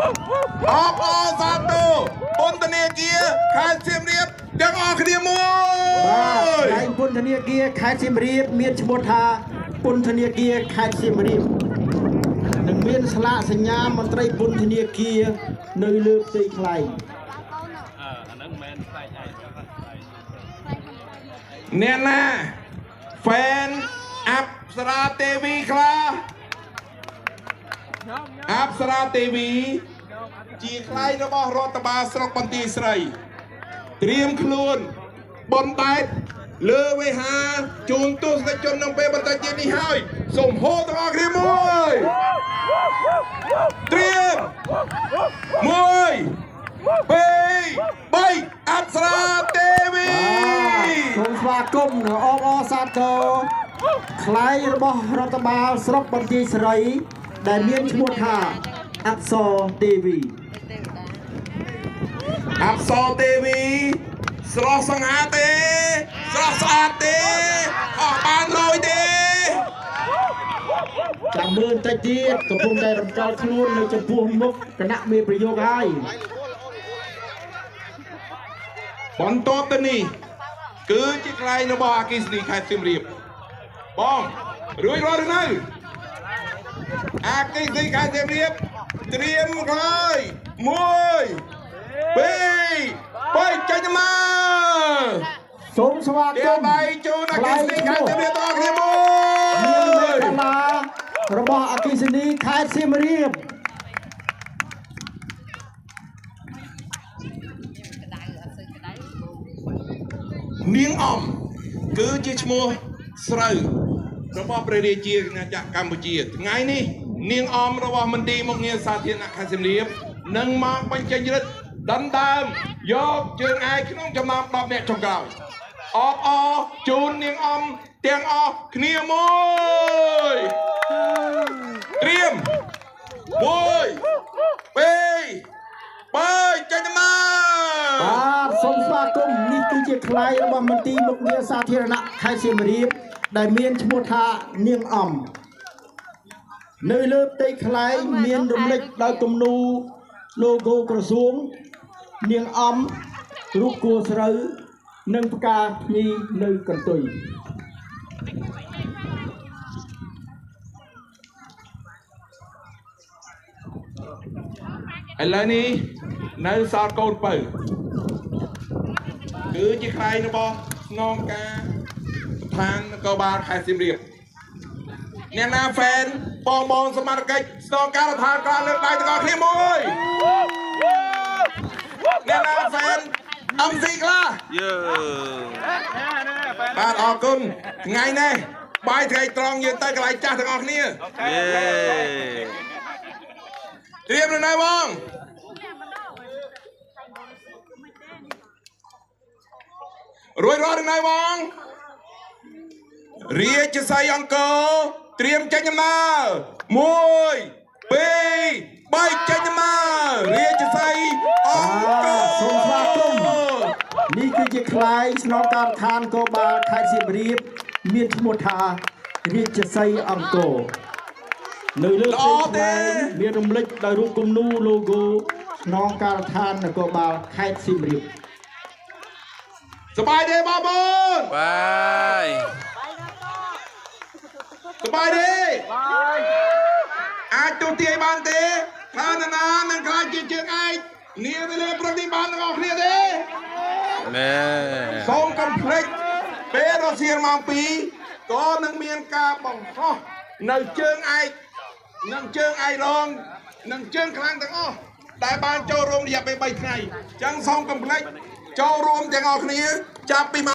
អបអរសាទរពន្ធនាគារខេត្តសៀមរាបទាំងអស់គ្នាមួយ បាទ កន្លែងពន្ធនាគារខេត្តសៀមរាបមានឈ្មោះថាពន្ធនាគារខេត្តសៀមរាប និងមានស្លាកសញ្ញាមន្ត្រីពន្ធនាគារនៅលើផ្ទៃខ្លែង។ អ្នកណាហ្វេនអប្សរាទេវីខ្លះ? អប្សរាទេវីជាខ្លែងរបស់រដ្ឋបាលស្រុកបន្ទាយស្រី ត្រៀមខ្លួនបំដែតលើវេហាជូនទស្សនិកជនក្នុងពេលបន្តិចទៀតនេះហើយ សូមហូទាំងអស់គ្នាមួយ ត្រៀម 1 2 3 អប្សរាទេវី សូមស្វាគមន៍និងអបអរសាទរ ខ្លែងរបស់រដ្ឋបាលស្រុកបន្ទាយស្រី ដែលមានឈ្មោះថាអប្សរទេវី។ អប្សរទេវីស្រស់សង្ហាទេ ស្រស់ស្អាតទេ អស់បានលយទេ ចាំមើលបន្តិចទៀត កំពុងតែរំកិលខ្លួននៅចំពោះមុខគណៈមេប្រយោគហើយ។ បន្ទាប់ទៅនេះ គឺជាកន្លែងរបស់អគិសនីខេត្តសៀមរាប បងរួចរាល់ឬនៅ? អគិសនីខេត្តសៀមរាបត្រៀមក្រោយ 1 2 3 ចេញមក សូមស្វាគមន៍ ដៃជូនអគិសនីខេត្តសៀមរាបទាំងអស់គ្នាមួយ មេខលារបស់អគិសនីខេត្តសៀមរាប។ នាងអំគឺជាឈ្មោះស្រូវរបស់ព្រះរាជាណាចក្រកម្ពុជា ថ្ងៃនេះនាងអំរបស់មន្ទីរមុខងារសាធារណៈខេត្តសៀមរាបនឹងមកបញ្ចេញរិទ្ធដណ្ដើមយកជើងឯកក្នុងចំណោម10នាក់ចុងក្រោយ។ អបអរជូននាងអំទាំងអស់គ្នាមួយ ត្រៀម 1 2 3 ចេញមក បាទ សូមស្វាគមន៍ នេះគឺជាខ្លែងរបស់មន្ទីរមុខងារសាធារណៈខេត្តសៀមរាប ដែលមានឈ្មោះថានាងអំ។ នៅលើផ្ទៃខ្លែងមានរំលេចដោយគំនូ logo ក្រសួង នាងអំ រូបគួរស្រូវ និងផ្កាភ្ញីនៅកន្ទុយ។ ឥឡូវនេះនៅសល់កូនពៅ គឺជាខ្លែងរបស់ស្នងការស្ថាននគរបាលខេត្តសៀមរាប។ អ្នកណាហ្វេនបងបងសមត្ថកិច្ចស្នងការដ្ឋានក្លាលើកដៃទាំងអស់គ្នាមួយ អ្នកណាហ្វេន MC ខ្លះ? យើបាទ អរគុណ។ ថ្ងៃនេះបាយថ្ងៃត្រង់យើងទៅកន្លែងចាស់ទាំងអស់គ្នា យេ ត្រៀមនៅបង រួចរាល់នៅបង? រាជសីអង្គរត្រៀមចេញដំណើរ 1 2 3 ចេញដំណើរ រាជសីអង្គរ សូមស្វាគមន៍ នេះគឺជាខ្លែងស្នងការដ្ឋានគោបាលខេត្តសៀមរាប មានឈ្មោះថារាជសីអង្គរ។ នៅលើផ្ទៃខ្លែងមានរំលេចដោយរូបគំនូ logo ស្នងការដ្ឋាននគរបាលខេត្តសៀមរាប។ សប្បាយទេបងប្អូន? បាយ សប្បាយទេ? អាចទូទាយបានទេថានរណានឹងខ្លាចជាជើងឯកនាវេលាព្រឹកនេះបានទាំងអស់គ្នាទេ? ណែ សូមកុំភ្លេច ពេលរសៀលម៉ោង2 ក៏នឹងមានការបង្ហោះនៅជើងឯក និងជើងឯករង និងជើងខ្លាំងទាំងអស់ដែលបានចូលរួមរយៈពេល3ថ្ងៃ។ អញ្ចឹងសូមកុំភ្លេចចូលរួមទាំងអស់គ្នាចាប់ពី